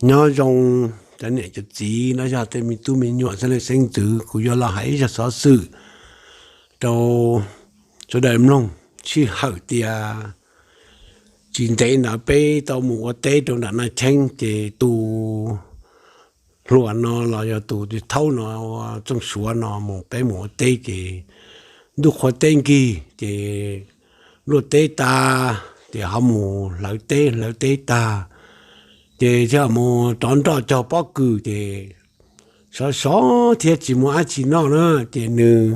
Nyob zoo cov niam cov txiv los yog tej me tub me nyuam xeeb leej xeeb ntxwv, kuv yuav los hais ib zaj xov xwm rau sawv daws mloog. Sij hawm tias tsis ntev ntawd peb tau mus ua teb rau nram Naj Cheeb, ces tus hluas no los yog tus thaub no, Txooj Suav no mus, peb mus ua teb ces ntuj qhua teb nkig ces luaj teb tas, ces ho mus hlawv teb, hlawv teb tag ces thiaj mus rov nroj cog pob kws ces sov sov thiab tsis muaj dab tsi noj na, ces nws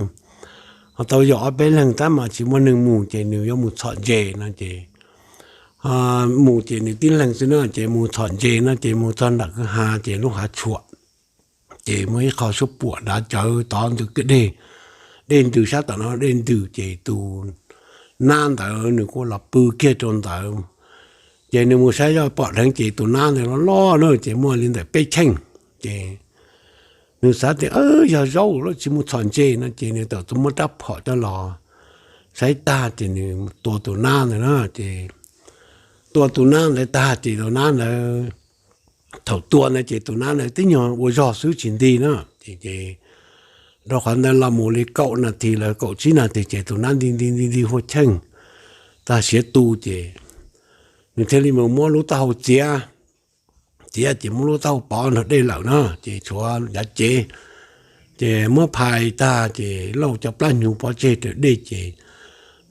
ho tau yog ob peb leeg tab mas tsis muaj neeg mus ces nws yuav mus txhom ntses no ces mus ces nws tib leeg xwb na, ces mus txhom ntses no ces mus txog nram kwj ha ces lub hav tshuam, ces muaj ib qho suab puam dav cawv tod ntws kiag dej, dej ntws sab tom no dej ntws ces tus nab ntawd nws kuj los pw kiag rau ntawd. Ces nws mus saib zoj pom dheev ces tus nab ntawd loj loj na, ces muaj li ntawm peb cheej. Ces nws xav tias yog zaub lawm tsis mus txhom ntses no ces nws tawm tuaj muab rab phom coj los saib tag ces nws tua tus nab ntawd na. Ces tua tus nab ntawd tag ces tus nab ntawd, thaum tua ntawd ces tus nab ntawd tib nyuag ua zog xwb tsis nti na. Ces rau qhov ntawd los mus li kaum nas this los kaum tsib nas this ces tus nab nti nti nti nti hua cheej tag siav tu ces nws thiaj li mus muab lub taub hau txiav, txiav ces muab lub taub hau pov nrog dej lawm na, ces tshuav yav cev. Ces muab phais tag ces lauj cov plab hnyuv pov tseg raws dej ces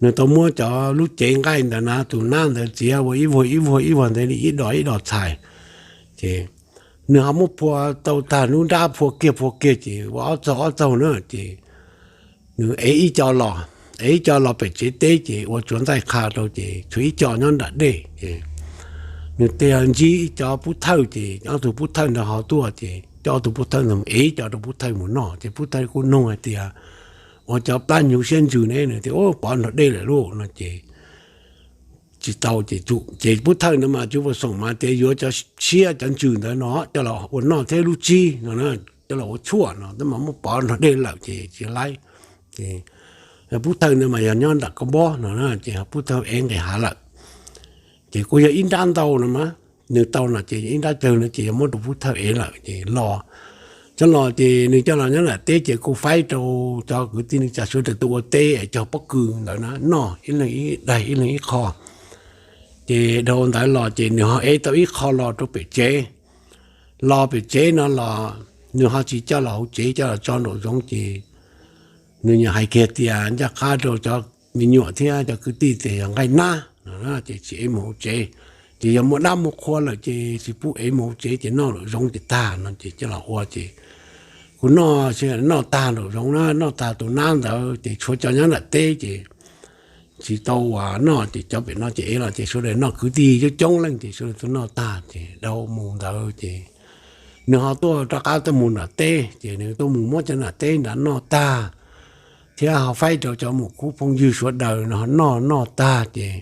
nws tau muab cov lub cev nqaij ntawd na, tus nab ntawd txiav ua ib vuag ib vuag ib vuag ntawd li ib dos ib dos txhais. Ces nws ho muab phua tau tag lub nrab phua kiag phua kiag ces ua ob txaug ob txaug na ces nws ev ib co los, ev ib co los pem tsev teb ces ua tsuav ntxaij qha rau ces tshuav ib co nyob nram dej ces nws thiaj ntsib ib co pub thawj ces ob tug pub thawj ntawd ho tuaj ces coj ob tug pub thawj ntawd mus ev ib co rau pub thawj mus noj ces pub thawj kuj nug hais tias ua cov plab hnyuv siab ntsws ne, nws tias pov nrog dej lawm lauj no ces tsis tau ces pub thawj ntawd mas tsis ua xoom mas tias yuav cov siab cov ntsws ntawd no coj los ua noj thiab lub tsib no coj los ua tshuaj no tab mas muab pov nrog dej lawm ces tsis laib. Ces pub thawj ntawd mas yog nyob nram koj npob no ces pub thawj ev nqis hav lawm. Ces kuj yog ib nrab ntau no mas nws tau no ces ib nrab cawg no ces yog muab rau pub thawj ev lawm ces los, coj los ces nws coj los nyob nram teb ces kuj faib rau cov kwv tij neej tsa sawv daws tuaj ua teb es cog pob kws ntawd na noj ib leeg ib daig ib leeg ib qho. Ces dhau ntawd los ces nws ho ev tau ib qho los rau pem tsev. Los pem tsev no los nws ho tsis coj los hauv tsev, coj los tso nraum zoov ces nws nyuam hais kiag tias ncaj qha rau cov me nyuam thiab cov kwv tij tias yog nqaij nab no ces tsis ev mus hauv tsev. Ces yog muaj dab muaj qhua lawm ces tsis pub ev mus hauv tsev ces noj nraum zoov ces tag no ces coj los ua ces kuv noj, noj tag nraum zoov na, noj tag tus nab ntawd ces tshuav cov nyob nram teb ces tsis tau ua noj ces cov pem no ces ev los ces sawv daws noj, kwv tij coob coob leej ces sawv daws tuaj noj tag ces dhau mus ntawd ces nws ho tuaj rov qab tuaj mus nram teb ces nws tuaj mus muab cov nram teb nrad noj tag thiab ho faib rau cov muam khub phooj ywg sawv daws no noj, noj tag ces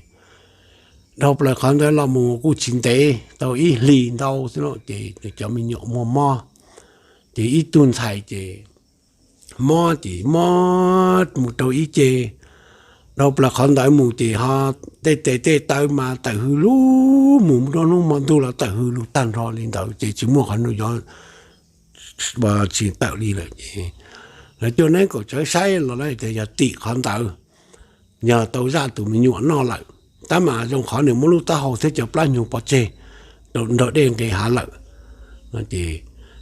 dhau plaws qhov ntawd los mus kuj tsis ntev, tau ib hlis ntau xwb lauj ces nws cov me nyuam muaj mob. Ces ib tug ntxhais ces mob ces mob mus rau ib ce, dhau plaws qhov ntawd mus ces ho tej tes tej taw mas tawm hws lug, mus rau hnub hmo ntuj los tawm hws lug tag nrho li ntawd ces tsis muaj qhov nws yuav tsis tawm li lawm ces lawv coj neeb kaum tsawv saib los lawv tias yog tim qhov ntawd, yog tau zaj tus me nyuam noj lawm, tab mas zoo qhov nws muab lub taub hau thiab cov plab hnyuv pov tseg rau nrog dej nqis hav lawm. Ces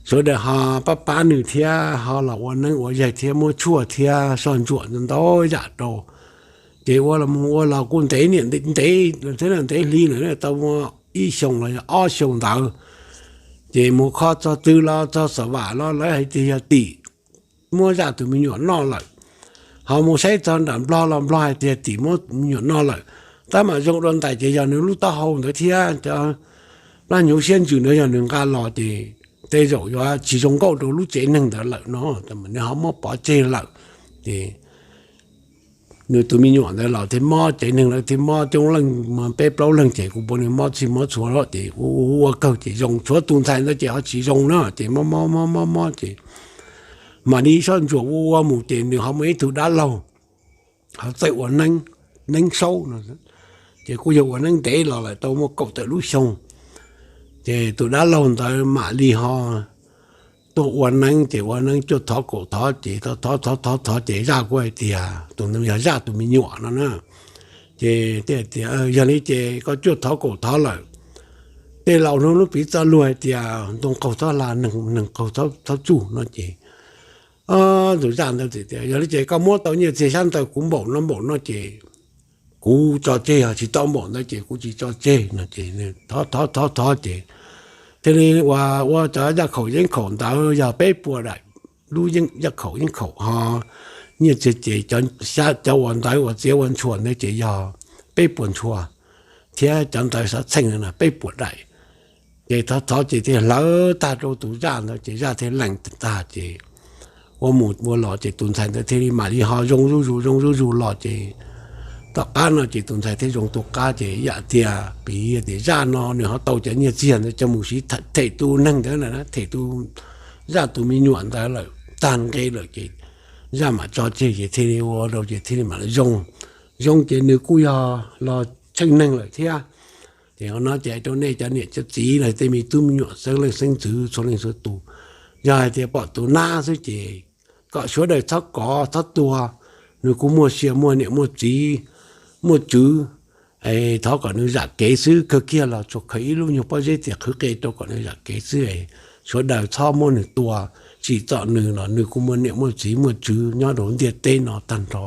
sawv daws ho pab pab nws thiab ho los ua neeb ua yaig thiab muab tshuaj thiab soj ntsuam ntau yam rau. Ces ua los mus ua los kuj ntev niam ntev thiab ntev hli lawm, tau muaj ib xyoos los yog ob xyoos ntawd. Ces mus kho txog twg los txog Xov Vam los lawv hais tias yog tim muab zaj tus me nyuam noj lawm. Ho mus saib txog nram Nplog los Nplog hais tias tim muab me nyuam noj lawm. Tab mas zoo dua ntais ces yog nws lub taub hau ntawd thiab cov plab hnyuv siab ntsws ntawd yog nws nqa los ces tej zaum yuav tsis zoo nkauj rau lub tsev neeg ntawd lawm no, nws ho muab pov tseg lawm. Ces nws tus me nyuam ntawd los thiaj mob, tsev neeg lawv thiaj mob coob leej, peb plaub leeg ces kuv pua nws mob txhij mob txhua lawm ces ua ua kawg ces zoo, tshuav tus ntxhais ntawd ces ho tsis zoo na ces mob mob mob mob mob ces mam li soj ntsuam ua ua mus ces nws ho muaj ib tug dab laug ho txawj ua neeb, neeb saub no, ces kuj yog ua neeb ntev los lawm tau muaj kaum tawm lub xyoo. Ces tus dab laug ntawd mam li ho tuaj ua neeb, ces ua neeb cuaj thov kaum thov ces thov thov thov thov ces zaj kuj hais tias tus ntawd yog zaj tus me nyuam no na. Ces tias, yog li ces koj cuaj thov kaum thov lawm, tej laus hnub lub piv txoj lus hais tias ntoo qaug txhob hla, neeg qaug txhob tsuj no ces tus zaj ntawd tias, yog li ces koj muab tau nyiaj txiag xyab ntawv kuv npaum no npaum no ces kuv tso tseg, yog tsis tau npaum ntawd ces kuv tsis tso tseg no ces thov thov thov thov ces thiaj li ua, ua cov yaj khaum yeeb khaum ntawd yog peb puas daim, lub yaj khaum yeeb khaum ho nyiaj txiag ces cov uas ntawd uas txiav ua ntshua ntawd ces yog peb puas ntshua, thiab cov ntawd xav txheej peb puas daim. Ces thov thov ces thiaj hlawv tag rau tus zaj ntawd ces zaj thiaj lees tag ces ua mus ua los ces tus ntxhais ntawd thiaj li mam li ho zoo zuj zus zoo zuj zus los ces tom qab no ces tus ntxhais thiaj zoo tu qab ces yam tias piv tias zaj no nws ho tau cov nyiaj txiag ntawd coj mus siv them tus neeg ntawd lawm, them tus zaj tus me nyuam ntawd lawm tag nqe lawm ces zaj mam tso tseg ces thiaj li ua rau ces thiaj li mam zoo. Zoo ces nws kuj yog los tsheej neeg lawm thiab. Ces no ces rau nej cov niam cov txiv los tej me tub me nyuam xeeb leej xeeb ntxwv txhua leej txhua tus, yog hais tias pom tus nab xwb ces kom sawv daws txhob kov txhob tua, nws kuj muaj sia muaj niam muaj txiv muaj tswv, thov kom nws zam kev xwb, kawg kiag los tsuas khaws ib lub nyuag pob zeb tias qhwv qe rau kom nws zam kev xwb. Sawv daws txhob muab nws tua, tsim txom nws los nws kuj muaj niam muaj txiv muaj tswv nyob rau ntiaj teb no tag nrho,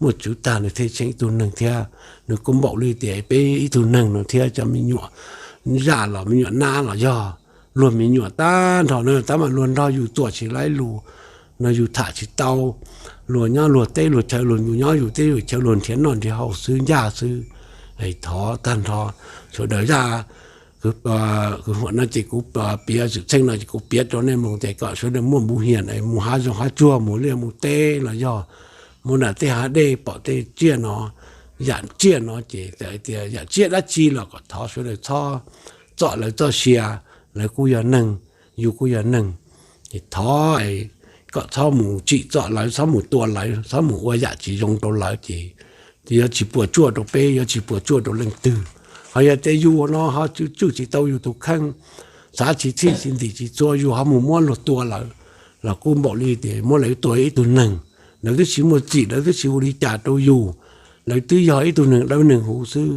muaj tswv tag nws thiaj tsheej ib tug neeg thiab. Nws kuj npaum li tias peb ib tug neeg no thiab cov me nyuam zaj los me nyuam nab los yog luag me nyuam tag nrho na, tab mas luag nrog yus tuam tsis laib lus no yus tham tsis tau, luag nyob luag teb luag chaw, luag yus nyob yus teb yus chaw, luag nrhiav noj nrhiav haus xwb ncaj xwb. Thov tag nrho sawv daws zaj huam no ces kuv piav xwm txheej no ces kuv piav rau nej mloog tias kom sawv daws muaj npuv hias mus hav zoov hav tsuag mus liaj mus teb los yog mus nram tej hav dej pom tej tsiaj no, yam tsiaj no ces tias yam tsiaj dab tsi los kom thov sawv daws txhob txom lawv txoj sia, lawv kuj yog neeg, yus kuj yog neeg. Ces thov kom txhob mus tsim txom lawv, txhob mus tua lawv, txhob mus ua yam tsis zoo rau lawv ces yuav tsis puas tsuaj rau peb, yuav tsis puas tsuaj rau leej twg. Ho yog tias yus no ho tswj tsis tau yus tus kheej, xav tsis txhij tsis ntim tsis txhua yus ho mus muab luag tua lawm los kuj npaum li tias muab lawv tua ib tug neeg. Lawv twb tsis muaj txim, lawv twb tsis ua li cas rau yus, lawv twb yog ib tug neeg dawb neeg huv xwb.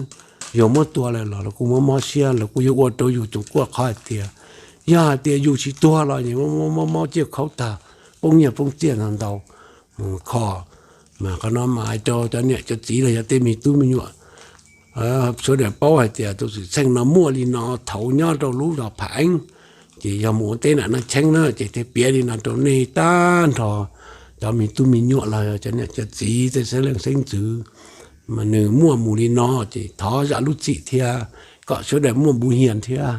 Yog muab tua lawm los lawv kuj mob mob siab, lawv kuj yuav ua rau yus tus kuaj qhov hais tias, yog hais tias yus tsis tuag los mob mob ciaj khaub tag, poob nyiaj poob txiaj ntau ntau mus kho. Mas qhov no mas hais rau cov niam cov txiv los yog tej me tub me nyuam sawv daws paub hais tias tus xwm txheej no muaj li no thaum nyob rau lub zos Pham Eeb, ces yog mus ua teb nram Naj Cheeb na ces thiaj piav li no rau nej tag nrho cov me tub me nyuam los yog cov niam cov txiv tej xeeb leej xeeb ntxwv, mas nws muaj mus li no ces thov zam lub txim thiab kom sawv daws muaj npuv hias thiab.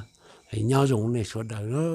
Nyob zoo nej sawv daws na.